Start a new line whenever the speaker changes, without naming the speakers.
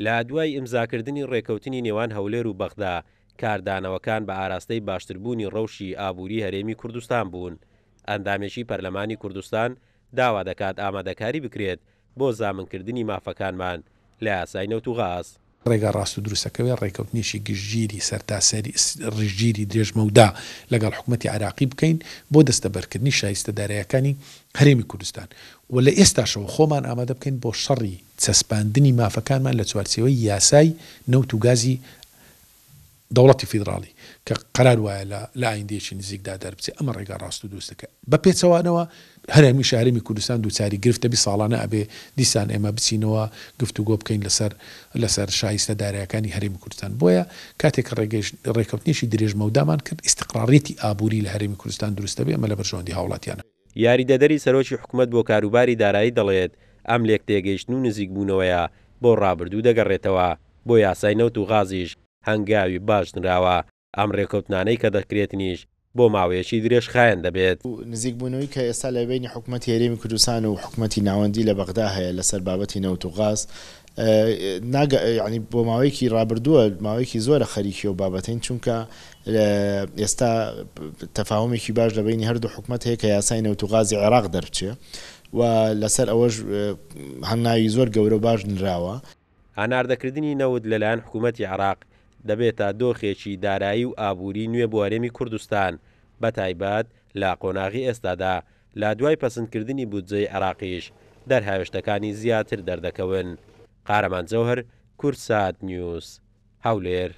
لە دوای ئیمزاکردنی ڕێکەوتنی نێوان هەولێر و بەغدا، کاردانەوەکان بە ئاراستەی باشتربوونی ڕەوشی ئابووری هەرێمی کوردستان بوون. ئەندامێکی پەرلەمانی کوردستان داوا دەکات ئامادەکاری بکرێت بۆ زامنکردنی مافەکانمان لە یاسای نەوت و غاز.
ڕێگا ڕاست و دروستەکەوێ ڕێکەوتنێکی گشتگیری سەرتاسەری ڕیشگیری درێژمەودا لەگەڵ حکومەتی عێراقی بکەین بۆ دەستەبەرکردنی شایستە دارایەکانی هەرێمی کوردستان و لە ئێستاشەوە خۆمان ئامادە بکەین بۆ شەڕی چەسپاندنی مافەکانمان لە چوارچێوەی یاسای نەوت و گازی دەوڵەتی فیدڕاڵی کە قەرار وایە لە لە ئایندەیەکی نزیکدا دەربچێ، ئەمە ڕێگا ڕاست و دروستەکە. بە پێچەوانەوە هەر هەمیشە هەرێمی کوردستان دووچاری گرفت دەبی، ساڵانە ئەبێ دیسان ئێمە بچینەوە گفتوگۆ بکەین لەسەر لەسەر شایستە دارایەکانی هەرێمی کوردستان. بۆیە کاتێک کە ڕێگەیش ڕێکەوتنێکی درێژمەودامان کرد، ئیستقراریەتی ئابووری لە هەرێمی کوردستان دروست دەبێ، ئەمە لە بەرژەوەندی هاوڵاتیانە.
یاریدەدەری سەرۆکی حکومەت بۆ کاروباری دارایی دەڵێت، ئەم لێکتێگەیشتن و نزیکبوونەوەیە بۆ ڕابردوو دەگەڕێتەوە، بۆ یاسای نەوت و غازیش هەنگاوی باش نراوە، ئەم رێکەوتنانەی کە دەکرێتنیش بۆ ماوەیەکی درێژخایەن دەبێت.
نزیکبوونەوەی کە ئێستا لە بەینی حکومەتی هەرێمی کوردستان و حکومەتی ناوەندی لە بەغدا هەیە لەسەر بابەتی نەوت و غاز ناگە یانی بۆ ماوەیەکی ڕابردووە ماوەیەکی زۆرە خەریکی ئەو بابەتەین چونکە ئێستا تەفاهومێکی باش لە بەینی هەردوو حکومەت هەیە کە یاسای نەوت و غازی عێراق دەربچێ و لەسەر ئەوەش هەنگاوی زۆر گەورە و باش نراوە.
هەناردەکردنی نەوت لەلایەن حکوومەتی عێراق دەبێتە دۆخێکی دارایی و ئابووری نوێ بۆ هەرێمی کوردستان، بەتایبەت لە قۆناغی ئێستادا لە دوای پەسندکردنی بودجەی عێراقیش دەرهاوێشتەکانی زیاتر دەردەکەون. قارەمان جەوهەر، کوردسات نیوز، هەولێر.